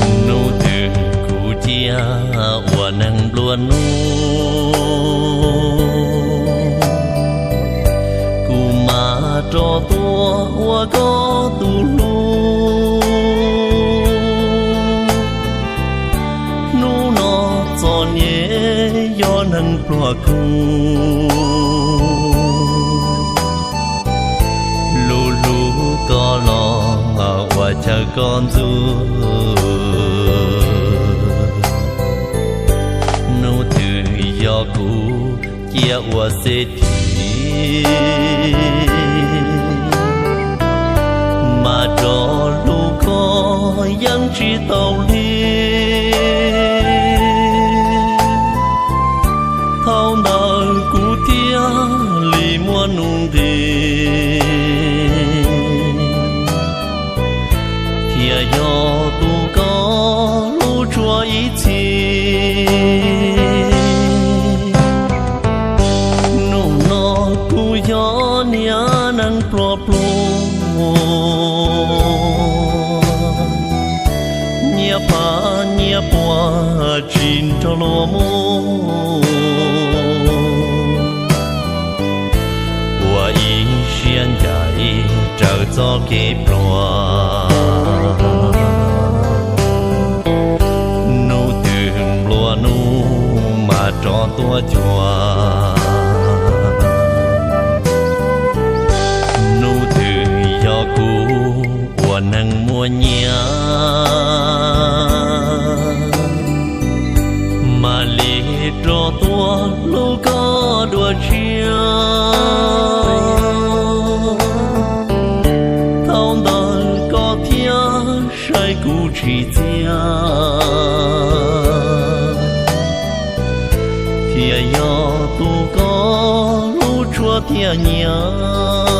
Hnub twg kuv cia ua neeg nplua nuj, kuv mam rov tuaj ua koj tus hlub. Hnub no txom nyem yog neeg pluag kuv, lub hlub koj los ua chaw koj ntxub. Hnub twg yog kuv cia ua xeb thim, mas rov hlub koj yeej tsis tau li. Thaum ntawd kuv thiaj li muaj nuj nqis, thiaj yog tus koj hlub tshua ib txhis. Hnub no kuv yog niag neeg pluag pluag, nyias pab nyias puam tsis nrog luag mus, ua ib siab ncaim raws txoj kev pluag. Hnub twg nplua nuj mas rov tuaj cuag, hnub twg yog kuv ua neeg muaj nyiaj, mam li rov tuaj hlub koj dua tshiab. Thaum ntawd koj thiaj saib kuv tsis txiaj, thiaj yog tus koj hlub tshua thiaj nyiam.